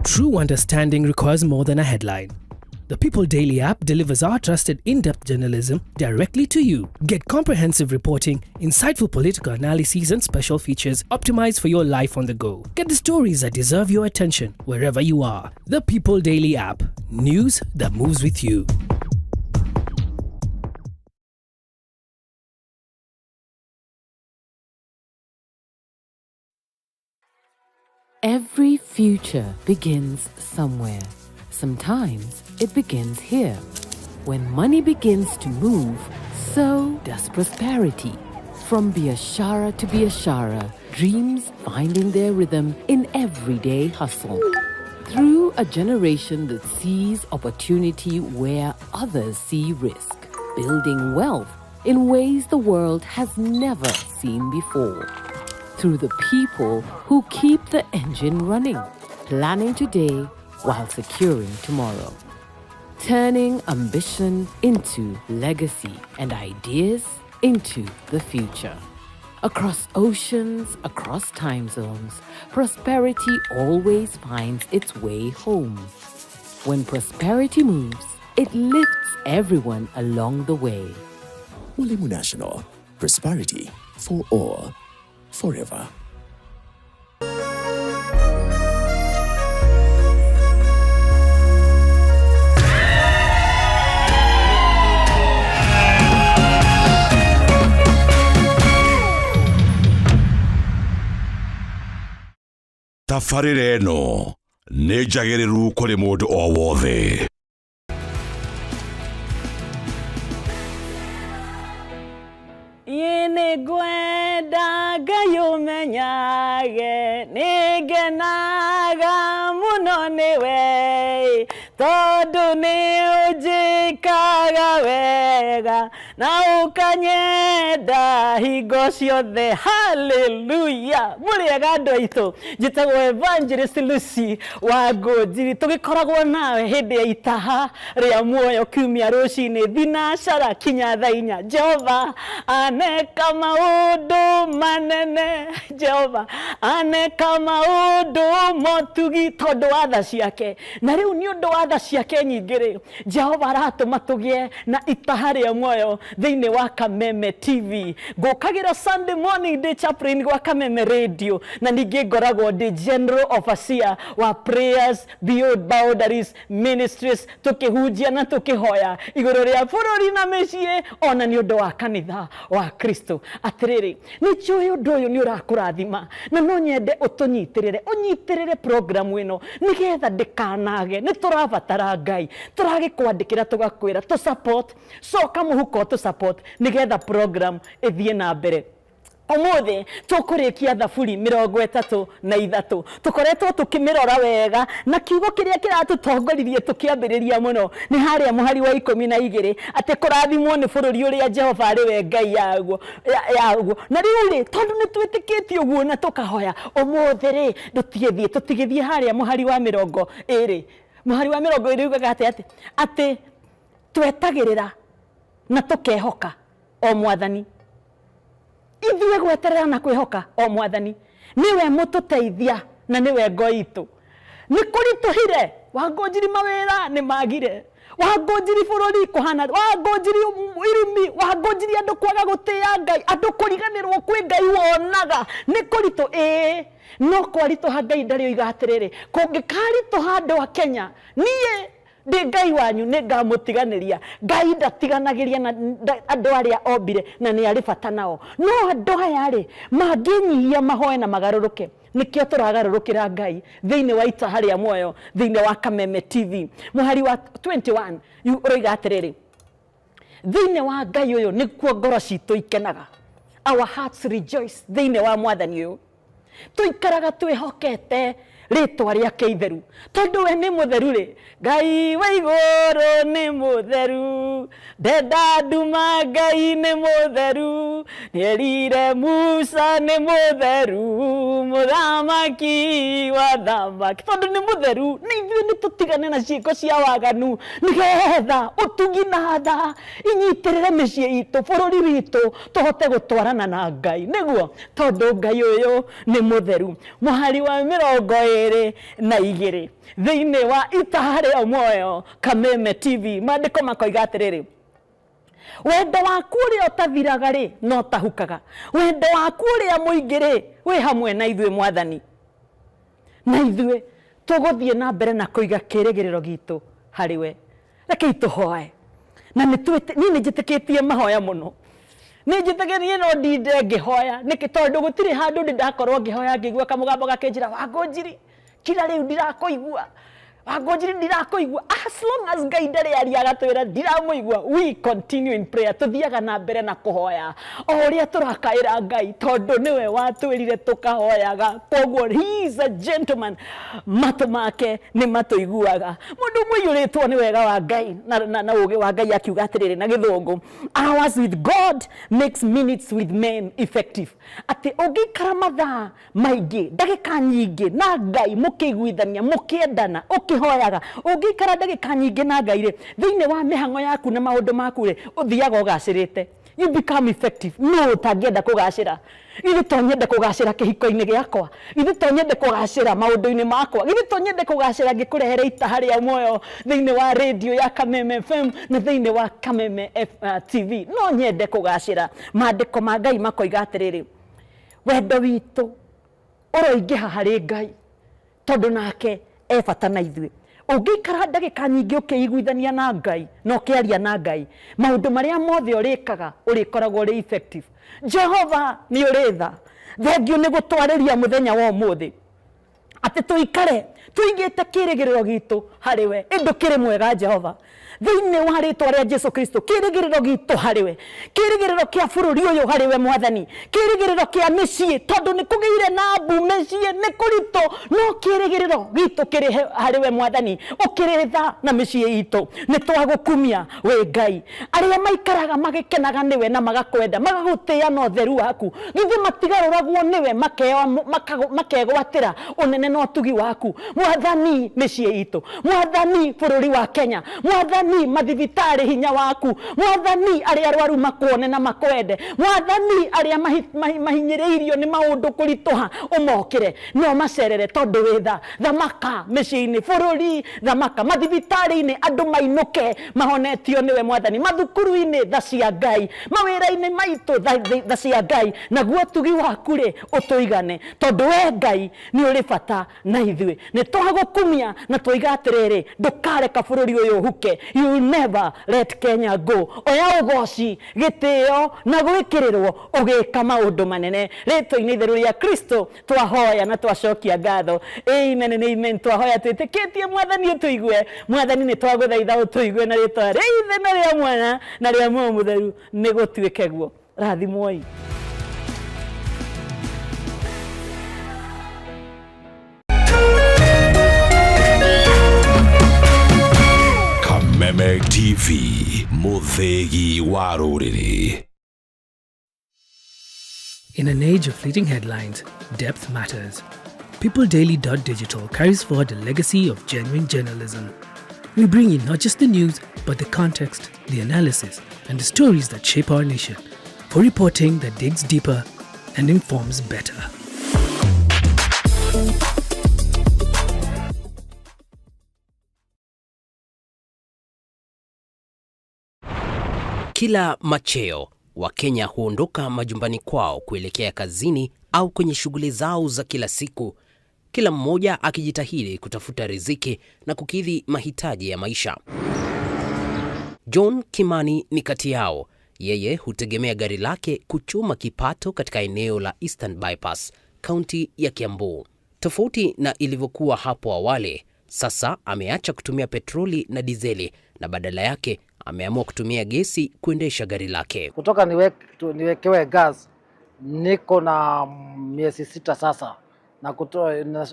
True understanding requires more than a headline. The People Daily app delivers our trusted in depth journalism directly to you. Get comprehensive reporting, insightful political analyses, and special features optimized for your life on the go. Get the stories that deserve your attention wherever you are. The People Daily app. News that moves with you.
Every future begins somewhere. Sometimes it begins here. When money begins to move, so does prosperity. From Biashara to Biashara, dreams finding their rhythm in everyday hustle. Through a generation that sees opportunity where others see risk, building wealth in ways the world has never seen before. Through the people who keep the engine running, planning today while securing tomorrow. Turning ambition into legacy and ideas into the future. Across oceans, across time zones, prosperity always finds its way home. When prosperity moves, it lifts everyone along the way.
Mwalimu National. Prosperity for all. Forever. Tabarĩra ĩno nĩ njagĩrĩru kũrĩ mũndũ o wothe.
Ĩ nĩ ngwenda Ngai ũmenyage nĩ ngenaga mũno nĩwe tondũ nĩ ũnjĩkaga wega na ũkanyenda hingo ciothe. Haleluya! Mũrĩega andũ aitũ, njĩtagwo Evangelist Lucy wa Ngũnjiri, tũgĩkoragwo nawe hĩndĩ ya itaha rĩa muoyo kiumia rũcinĩ thinacara kinya thaa inya. Jehova aneka maũndũ manene, Jehova aneka maũndũ motugi tondũ wa tha ciake. Na rĩu nĩ ũndũ wa tha ciake nyingĩ rĩ, Jehova aratũma tũgĩe na itaha rĩa muoyo thĩinĩ wa Kameme TV. Ngũkagĩra Sunday morning ndĩ chaplain gwa Kameme Radio, na ningĩ ngoragwo ndĩ general overseer wa Prayers Beyond Boundaries Ministries, tũkĩhunjia na tũkĩhoya igũrũ rĩa bũrũri na mĩciĩ, ona nĩ ũndũ wa kanitha wa Kristo. Atĩrĩrĩ, nĩ njũĩ ũndũ ũyũ nĩ ũrakũrathima, na no nyende ũtũnyitĩrĩre, ũnyitĩrĩre programu ĩno nĩgetha ndĩkanage. Nĩ tũrabatara Ngai, tũragĩkwandĩkĩra tũgakwĩra tũ support, coka mũhuko tũ support nĩgetha program ĩthiĩ na mbere. Ũmũthĩ tũkũrĩkia Thaburi 33. Tũkoretwo tũkĩmĩrora wega, na kiugo kĩrĩa kĩratũtongoririe tũkĩambĩrĩria mũno nĩ harĩa mũhari wa 12, atĩ kũrathimwo nĩ bũrũri ũrĩa Jehova arĩ we Ngai yaguo. Yaguo. Na rĩu rĩ, tondũ nĩ twĩtĩkĩtie ũguo na tũkahoya, ũmũthĩ rĩ, tũtigĩthiĩ, tũtigĩthiĩ harĩa mũhari wa 20. Mũhari wa 20 ugaga atĩ atĩ atĩ twetagĩrĩra na tũkehoka o Mwathani. Ithuĩ gweterera na kwĩhoka o Mwathani, nĩwe mũtũteithia na nĩwe ngo itũ. Nĩ kũritũhire, Wangũnjiri mawĩra nĩ magire, Wangũnjiri bũrũri kũhana, Wangũnjiri irumi, Wangũnjiri andũ kwaga gũtĩa Ngai, andũ kũriganĩrwo kwĩ Ngai wonaga, nĩ kũritũ ĩĩ, no kwaritũha Ngai ndarĩ oiga atĩrĩrĩ, kũngĩkaritũha andũ a Kenya, niĩ Ndĩ Ngai wanyu nĩ ngamũtiganĩria. Ngai ndatiganagĩria na andũ arĩa ombire na nĩ arĩ bata nao. No andũ aya rĩ, mangĩnyihia mahoe na magarũrũke. Nĩkĩo tũragarũrũkĩra Ngai thĩinĩ wa itaha rĩa muoyo thĩinĩ wa Kameme TV. Mũhari wa 21 ũroiga atĩrĩrĩ, thĩinĩ wa Ngai ũyũ nĩkuo ngoro citũ ikenaga. Our hearts rejoice thĩinĩ wa mwathani ũyũ. Tũikaraga twĩhokete rĩtwa rĩake itheru, tondũ we nĩ mũtheru rĩ. Ngai wa igũrũ nĩ mũtheru, ndenda nduma, Ngai nĩ mũtheru, nĩerire Musa nĩ mũtheru, mũthamaki wa thamaki. Tondũ nĩ mũtheru, nĩ ithuĩ nĩ tũtigane na ciĩko cia waganu, nĩgetha ũtugi na tha inyitĩrĩre mĩciĩ itũ, bũrũri witũ, tũhote gũtwarana na Ngai. Nĩguo, tondũ Ngai ũyũ nĩ mũtheru. Mũhari wa 22 thĩinĩ wa itaha rĩa muoyo Kameme TV, maandĩko makoiga atĩrĩrĩ, wendo waku ũrĩa ũtathiraga rĩ, no tahukaga. Wendo waku ũrĩa mũingĩ rĩ, wĩ hamwe na ithuĩ mwathani. Na ithuĩ tũgũthiĩ na mbere na kũiga kĩĩrĩgĩrĩro gitũ harĩ we. Rekei tũhoe. Na niĩ nĩ njĩtĩkĩtie mahoya mũno. Nĩ njĩtĩkĩtie no ndinde ngĩhoya. Nĩkĩ? Tondũ gũtirĩ handũ ndĩ ndakorwo ngĩhoya ngĩigua kamũgambo gakĩnjĩra, Wangũnjiri, kira rĩu ndirakũigua. Wangũnjiri ndirakũigua. As long as Ngai ndarĩ aria agatwĩra ndiramũigua, we continue in prayer. Tũthiaga na mbere na kũhoya o ũrĩa tũrakaĩra Ngai, tondũ nĩwe watwĩrire tũkahoyaga. Koguo he is a gentleman, matũ make nĩ matũiguaga. Mũndũ ũmwe ũiyũrĩtwo nĩ wega wa Ngai na ũũgĩ wa Ngai akiuga atĩrĩrĩ na gĩthũngũ, hours with God makes minutes with men effective. Atĩ ũngĩikara mathaa maingĩ, ndagĩka nyingĩ na Ngai, mũkĩiguithania, mũkĩendana, ũkĩhoyaga, ũngĩikara ndagĩka nyingĩ na Ngai rĩ, thĩinĩ wa mĩhang'o yaku na maũndũ maku rĩ, ũthiaga ũgacĩrĩte. You become effective. No ũtangĩenda kũgacĩra. Githĩ to nyende kũgacĩra kĩhiko-inĩ gĩakwa? Githĩ to nyende kũgacĩra maũndũ-inĩ makwa? Githĩ to nyende kũgacĩra ngĩkũrehere itaha rĩa muoyo thĩinĩ wa radio ya Kameme FM na thĩinĩ wa Kameme TV? No nyende kũgacĩra. Maandĩko ma Ngai makoiga atĩrĩrĩ, wendo witũ ũroingĩha harĩ Ngai, tondũ nake e bata na ithuĩ. Ũngĩikara ndagĩka nyingĩ ũkĩiguithania na Ngai na ũkĩaria na Ngai, maũndũ marĩa mothe ũrĩkaga ũrĩkoragwo ũrĩ effective. Jehova nĩ ũrĩ tha. Thengiũ nĩ gũtwarĩria mũthenya wa ũmũthĩ atĩ tũikare tũigĩte kĩĩrĩgĩrĩro gitũ harĩ we. Ĩndũ kĩrĩ mwega Jehova, thĩinĩ wa rĩtwa rĩa Jesu Kristo, kĩĩrĩgĩrĩro gitũ harĩ we, kĩĩrĩgĩrĩro kĩa bũrũri ũyũ harĩ we mwathani, kĩĩrĩgĩrĩro kĩa mĩciĩ, tondũ nĩ kũgĩire na mbu mĩciĩ nĩ kũritũ, no kĩĩrĩgĩrĩro gitũ kĩrĩ harĩ we mwathani, ũkĩrĩ tha na mĩciĩ itũ. Nĩ twagũkumia wĩ Ngai. Arĩa maikaraga magĩkenaga nĩwe na magakwenda, magagũtĩĩa na ũtheru waku, githĩ matigarũragwo nĩwe, makegwatĩra ũnene na ũtugi waku. Mwathani mĩciĩ itũ, mwathani bũrũri wa Kenya, mwathani mathibitarĩ hinya waku, mwathani arĩa arwaru makuone na makwende, mwathani arĩa mahinyĩrĩirio nĩ maũndũ kũritũha ũmokĩre no macerere, tondũ wĩ tha. Thamaka mĩciĩ-inĩ, bũrũri thamaka, mathibitarĩ-inĩ andũ mainũke mahonetio nĩwe mwathani, mathukuru-inĩ tha cia Ngai, mawĩra-inĩ maitũ tha cia Ngai, naguo ũtugi waku rĩ ũtũigane, tondũ we Ngai nĩ ũrĩ bata na ithuĩ. Nĩ twagũkumia na twoiga atĩrĩrĩ, ndũkareka bũrũri ũyũ ũhuke. You will never let Kenya go. Oya ũgoci, gĩtĩo na gwĩkĩrĩrwo ũgĩka maũndũ manene. Rĩtwa-inĩ itheru rĩa Kristo twahoya na twacokia ngatho. Amen and amen. Twahoya twĩtĩkĩtie mwathani ũtũigue. Mwathani nĩ twagũthaitha ũtũigue na rĩtwa rĩa Ithe na rĩa Mwana na rĩa Muoyo Mũtheru, nĩ gũtuĩke guo. Rathimwoi.
Kameme TV, mũthĩgi wa rũrĩrĩ.
In an age of fleeting headlines, depth matters. PeopleDaily.digital carries forward the legacy of genuine journalism. We bring you not just the news, but the context, the analysis, and the stories that shape our nation, for reporting that digs deeper and informs better.
Kila macheo, Wakenya huondoka majumbani kwao kuelekea kazini au kwenye shughuli zao za kila siku. Kila mmoja akijitahidi kutafuta riziki na kukidhi mahitaji ya maisha. John Kimani ni kati yao. Yeye hutegemea gari lake kuchuma kipato katika eneo la Eastern Bypass, kaunti ya Kiambu. Tofauti na ilivyokuwa hapo awali, sasa ameacha kutumia petroli na dizeli na badala yake ameamua kutumia gesi kuendesha gari lake.
Kutoka niwekewe gas niko na miezi 6 sasa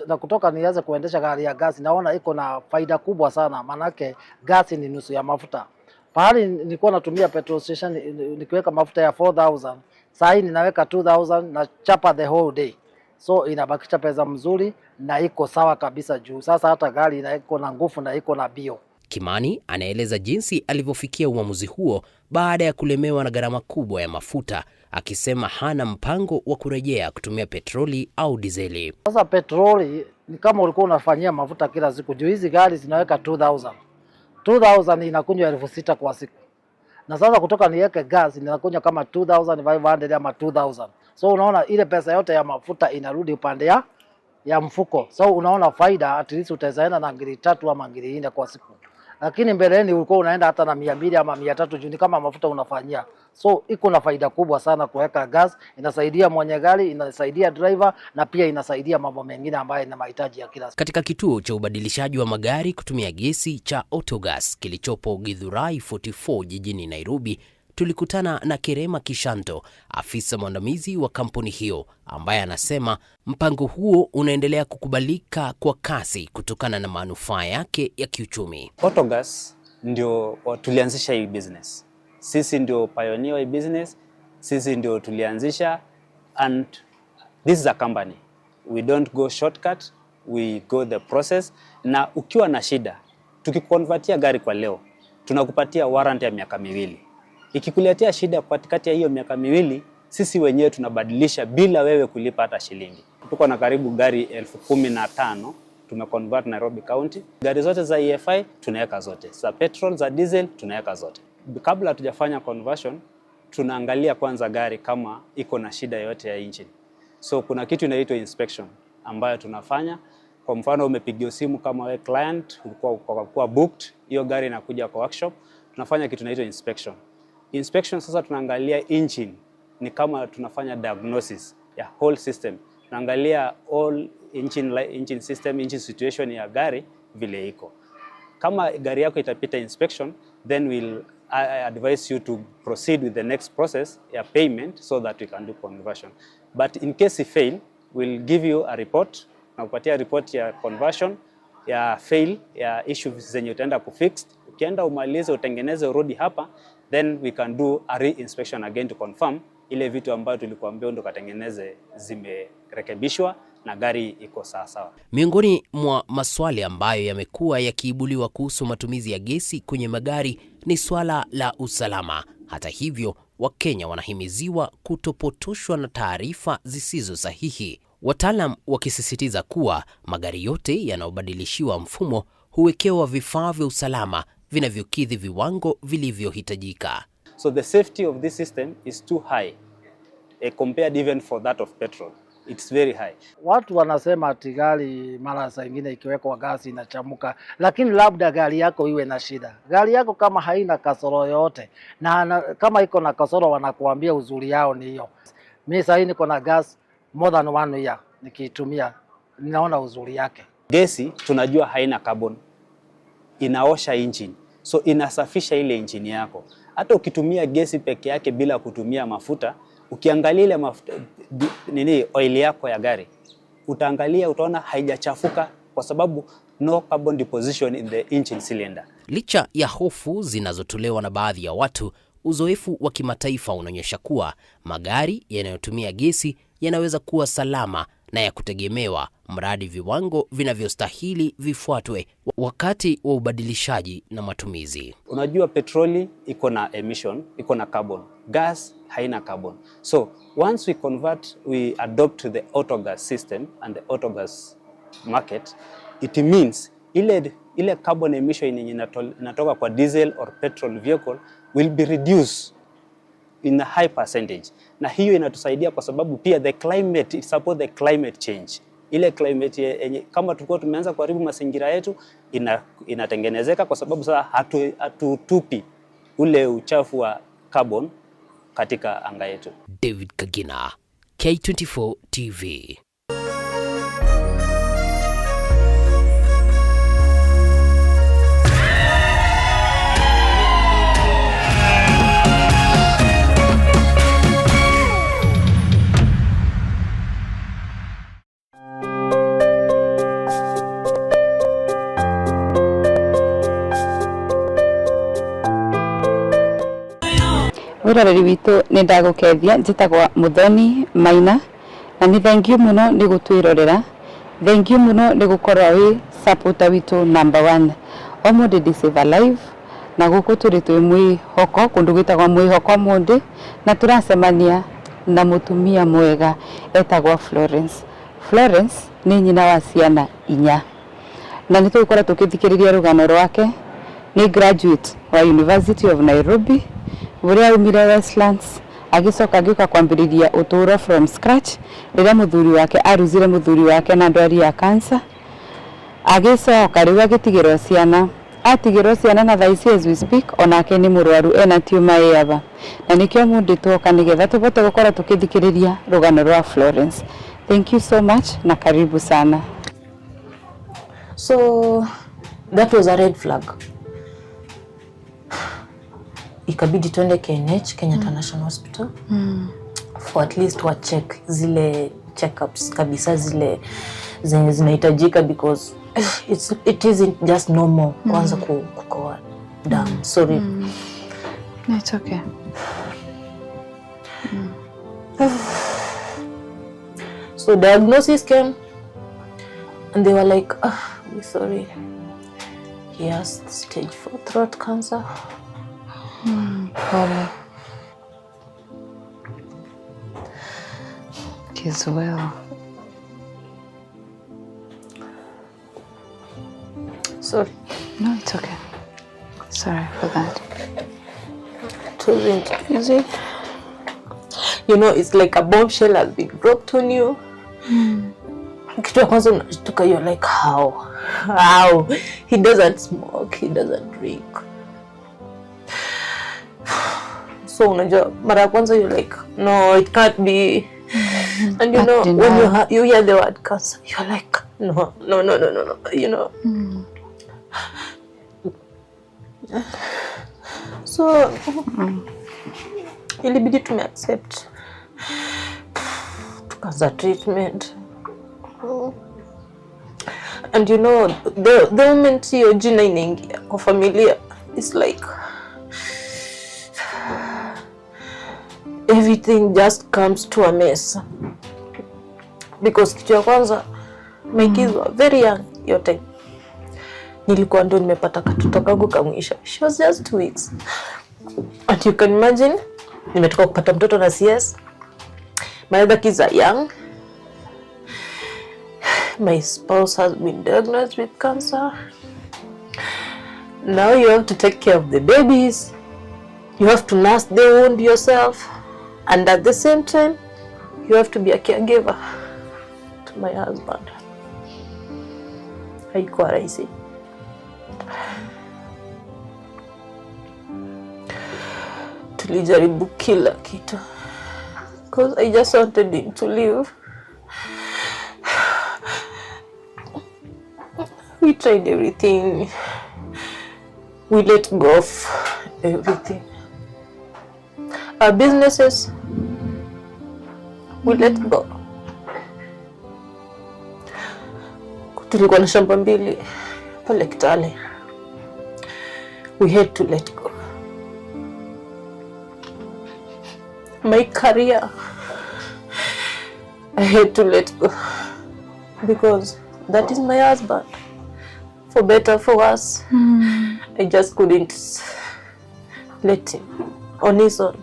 na kutoka nianze kuendesha gari ya gas, naona iko na faida kubwa sana, maanake gasi ni nusu ya mafuta. Pahali nilikuwa natumia petrol station nikiweka mafuta ya 4000, saa hii ninaweka 2000 na chapa the whole day, so inabakisha pesa mzuri na iko sawa kabisa juu sasa hata gari iko na nguvu na iko na bio.
Kimani anaeleza jinsi alivyofikia uamuzi huo baada ya kulemewa na gharama kubwa ya mafuta, akisema hana mpango wa kurejea kutumia petroli au dizeli.
Sasa petroli ni kama ulikuwa unafanyia mafuta kila siku, juu hizi gari zinaweka 2000 2000 inakunywa 6,000 kwa siku, na sasa kutoka niweke gas inakunywa kama 2500 ama 2000. So unaona ile pesa yote ya mafuta inarudi upande ya mfuko, so unaona faida, at least utaweza enda na ngiri 3 ama ngiri 4 kwa siku, lakini mbeleni ulikuwa unaenda hata na 200 ama 300 juu ni kama mafuta unafanyia. So iko na faida kubwa sana kuweka gas, inasaidia mwenye gari, inasaidia driver na pia inasaidia mambo mengine ambayo ina mahitaji ya kila siku.
Katika kituo cha ubadilishaji wa magari kutumia gesi cha Autogas kilichopo Githurai 44 jijini Nairobi, tulikutana na Kerema Kishanto, afisa mwandamizi wa kampuni hiyo, ambaye anasema mpango huo unaendelea kukubalika kwa kasi kutokana na manufaa yake ya kiuchumi.
Autogas ndio tulianzisha hii business. Sisi ndio pioneer wa hii business, sisi ndio tulianzisha and this is a company. We don't go shortcut, we go the process. Na ukiwa na shida, tukiconvertia gari kwa leo, tunakupatia warranty ya miaka 2. Ikikuletea shida katikati ya hiyo miaka 2, sisi wenyewe tunabadilisha bila wewe kulipa hata shilingi. Tuko na karibu gari 15,000 tumeconvert Nairobi County. Gari zote za EFI tunaweka zote, za petrol, za diesel tunaweka zote. Kabla hatujafanya conversion, tunaangalia kwanza gari kama iko na shida yoyote ya engine. So kuna kitu inaitwa inspection ambayo tunafanya. Kwa mfano umepigiwa simu kama we client, ulikuwa kwa booked, hiyo gari inakuja kwa workshop, tunafanya kitu inaitwa inspection. Inspection sasa tunaangalia engine, ni kama tunafanya diagnosis ya whole system. Tunaangalia all engine system, engine situation ya gari vile iko. Kama gari yako itapita inspection, then we'll I advise you to proceed with the next process ya payment so that we can do conversion. But in case you fail, we'll give you a report na kupatia report ya conversion ya fail ya issue zenye utaenda kufix. Ukienda umalize utengeneze urudi hapa, then we can do a re-inspection again to confirm ile vitu ambayo tulikuambia ndo katengeneze zimerekebishwa na gari iko sawa sawa.
Miongoni mwa maswali ambayo yamekuwa yakiibuliwa kuhusu matumizi ya gesi kwenye magari ni swala la usalama. Hata hivyo, Wakenya wanahimiziwa kutopotoshwa na taarifa zisizo sahihi, wataalam wakisisitiza kuwa magari yote yanayobadilishiwa mfumo huwekewa vifaa vya usalama vinavyokidhi viwango vilivyohitajika.
So the safety of this system is too high compared even for that of petrol. It's very high.
Watu wanasema ati gari mara saa ingine ikiwekwa gasi inachamuka, lakini labda gari yako iwe na shida. Gari yako kama haina kasoro yoyote na kama iko na kasoro wanakuambia uzuri yao ni hiyo. Mi sahii niko na gas more than one year nikiitumia, ninaona uzuri yake.
Gesi tunajua haina carbon, inaosha engine, so inasafisha ile engine yako. Hata ukitumia gesi peke yake bila kutumia mafuta, ukiangalia ile mafuta nini oil yako ya gari, utaangalia utaona haijachafuka kwa sababu no carbon deposition in the engine cylinder.
Licha ya hofu zinazotolewa na baadhi ya watu, uzoefu wa kimataifa unaonyesha kuwa magari yanayotumia gesi yanaweza kuwa salama na ya kutegemewa mradi viwango vinavyostahili vifuatwe wakati wa ubadilishaji na matumizi.
Unajua petroli iko na emission, iko na carbon. Gas haina carbon. So once we convert, we adopt the autogas system and the autogas market, it means ile carbon emission yenye inatoka kwa diesel or petrol vehicle will be reduced in a high percentage, na hiyo inatusaidia kwa sababu pia the climate, it support the climate change. Ile climate yenye kama tulikuwa tumeanza kuharibu mazingira yetu inatengenezeka kwa sababu sasa hatutupi ule uchafu wa carbon katika anga yetu.
David Kagina, K24 TV.
Mwiroreri witũ nĩ ndagũkethia, njĩtagwo Muthoni Maina na nĩ thank you mũno nĩ gũtwĩrorera, thank you mũno nĩ gũkorwo wĩ supporter witũ number one. Ũmũthĩ ndĩ Save a Life na gũkũ tũrĩ twĩ mwĩhoko kũndũ gwĩtagwo Mwĩhoko Mũndĩ, na tũracemania na mũtumia mwega etagwo Florence. Florence nĩ nyina wa ciana inya na nĩ tũgũkorwo tũkĩthikĩrĩria rũgano rwake. Nĩ graduate wa University of Nairobi ũrĩa aumire Westlands, agĩcoka agĩũka kwambĩrĩria ũtũũro from scratch rĩrĩa mũthuri wake aruzire mũthuri wake na ndwari ya cancer. Agĩcoka rĩu agĩtigĩrwo ciana, atigĩrwo ciana na thaa ici as we speak onake nĩ mũrwaru ena tumor ĩyaba, na nĩkĩo mũndĩ twoka nĩgetha tũbote gũkorwo tũkĩthikĩrĩria rũgano rwa Florence. Thank you so much na karibu sana.
So that was a red flag. Ikabidi tuende KNH, Kenyatta National Hospital, for at least wa check zile checkups kabisa zile zenye zinahitajika because it isn't just normal kwanza kukoa damu. Sorry.
No, it's okay.
So diagnosis came and they were like, oh, we're sorry. He has stage 4 throat cancer.
Pole. It is well.
Sorry.
No, it's okay. Sorry for that.
It wasn't easy. You know, it's like a bombshell has been dropped on you. Kitu ya kwanza unashtuka, you're like, how? How? He doesn't smoke, he doesn't drink. So unajua mara ya kwanza you're like, no, it can't be. And you know, when you hear the word cancer, you're like, no, no, no, no, no, no, you know. So ilibidi tume accept. Tukaanza treatment. And you know, the moment hiyo jina inaingia kwa familia, it's like everything just comes to a mess. Because kitu ya kwanza, my kids were very young yote. Nilikuwa ndo nimepata katoto kangu kamwisha. She was just 2 weeks. And you can imagine, nimetoka kupata mtoto na CS. My other kids are young. My spouse has been diagnosed with cancer. Now you have to take care of the babies. You have to nurse the wound yourself. And at the same time, you have to be a caregiver to my husband. Haikuwa rahisi. Tulijaribu kila kitu. Because I just wanted him to live. We tried everything. We let go of everything. Our businesses, we let go. Tulikuwa na shamba mbili pale Kitale. We had to let go. My career, I had to let go because that is my husband. For better, for worse, I just couldn't let him on his own.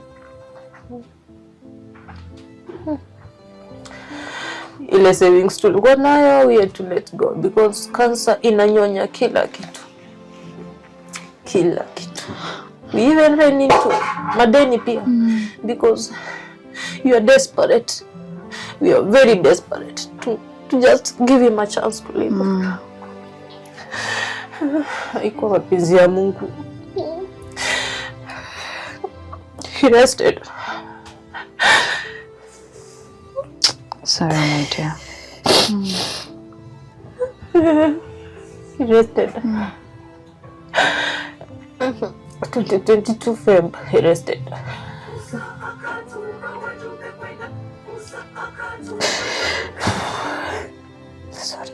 Ile savings tulikuwa nayo, we had to let go because cancer inanyonya kila kitu. Kila kitu. We even ran into madeni pia because you are desperate. We are very desperate to To just give him a chance to live. Haikuwa mapenzi ya Mungu. He rested.
Sorry, my dear.
He rested. 2022 Feb, he rested. Sorry.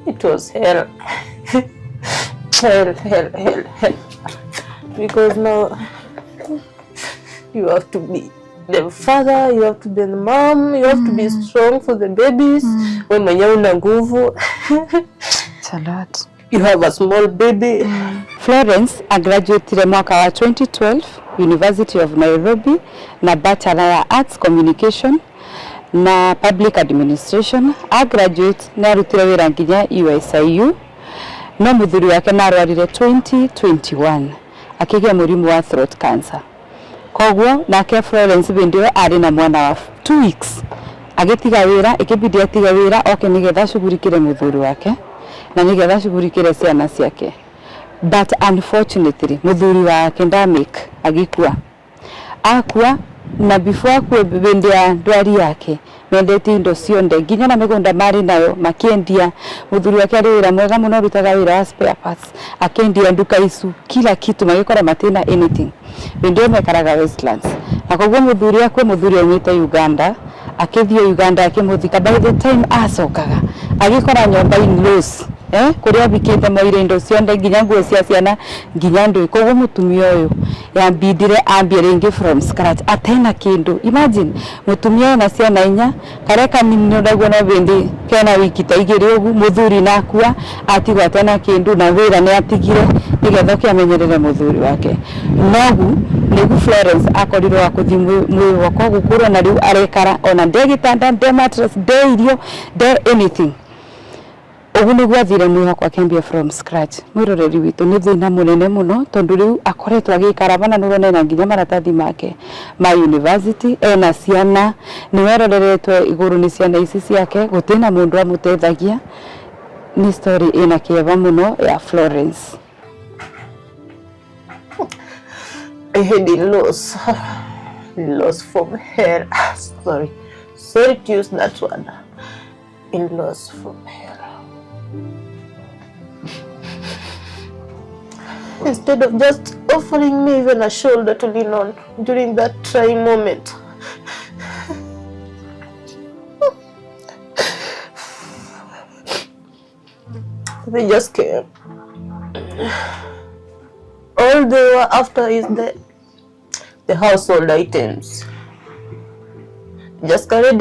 It was hell. Hell, hell, hell, hell. Because now you have to be the father, you have to be the mom, you have to be strong for the babies. We mwenyewe una nguvu.
It's a lot.
You have a small baby.
Florence agraduatire mwaka wa 2012 University of Nairobi na Bachelor ya Arts Communication na Public Administration. Agraduate nĩ arutire wĩra nginya USIU, no mũthuri wake na arwarire 2021 akĩgĩa mũrimũ wa throat cancer. Koguo nake Florence hĩndĩ ĩyo arĩ na mwana wa 2 weeks, agĩtiga wĩra, ĩkĩbidi atige wĩra oke nĩgetha acugurikĩre mũthuri wake na nĩgetha acugurikĩre ciana ciake. But unfortunately mũthuri wake ndamake, agĩkua. Akua, na before akue, hĩndĩ ya ndwari yake, mendetie indo cionde nginya na mĩgũnda marĩ nayo makĩendia. Mũthuri wake arĩ wĩra mwega mũno, arutaga wĩra wa spare parts, akĩendia nduka icu, kila kitu, magĩkora matina anything. Hĩndĩ ĩyo mekaraga Westlands, na koguo mũthuri akue, mũthuri aumĩte Uganda, akĩthiĩ Uganda akĩmũthika. By the time acokaga, agĩkora nyũmba in loss, kũrĩa abikĩte moire indo cionde, nginya nguo cia ciana, nginya ndũĩ. Koguo mũtumia ũyũ yambindire ambie rĩngĩ from scratch atena kĩndũ. Imagine mũtumia ũyũ na ciana inya, karĩa kanini naguo no bĩndĩ kena wiki ta igĩrĩ ũguo. Mũthuri nakua, atigwo atena kĩndũ, na wĩra nĩ atigire nĩgetha oke amenyerere mũthuri wake. Nogu nĩgu Florence akorirwo wa kũthiĩ mwĩhoko gũkũrwo, na rĩu arekara ona nde gĩtanda, nde mattress, nde irio, nde anything. Ũguo nĩguo athire mwĩhoko akĩambia from scratch. Mwĩroreri witũ, nĩ thĩna mũnene mũno, tondũ rĩu akoretwo agĩikara bana nũrona ena nginya maratathi make ma university, ena ciana, nĩwe aroreretwo igũrũ nĩ ciana ici ciake, gũtirĩ mũndũ amũteithagia. Nĩ story ĩna kĩeva mũno ya Florence.
I had in-laws. In-laws from hell. Sorry. Sorry to use that word. In-laws from hell. Instead of just offering me even a shoulder to lean on during that trying moment, they just came. All they were after is the household items. Just carried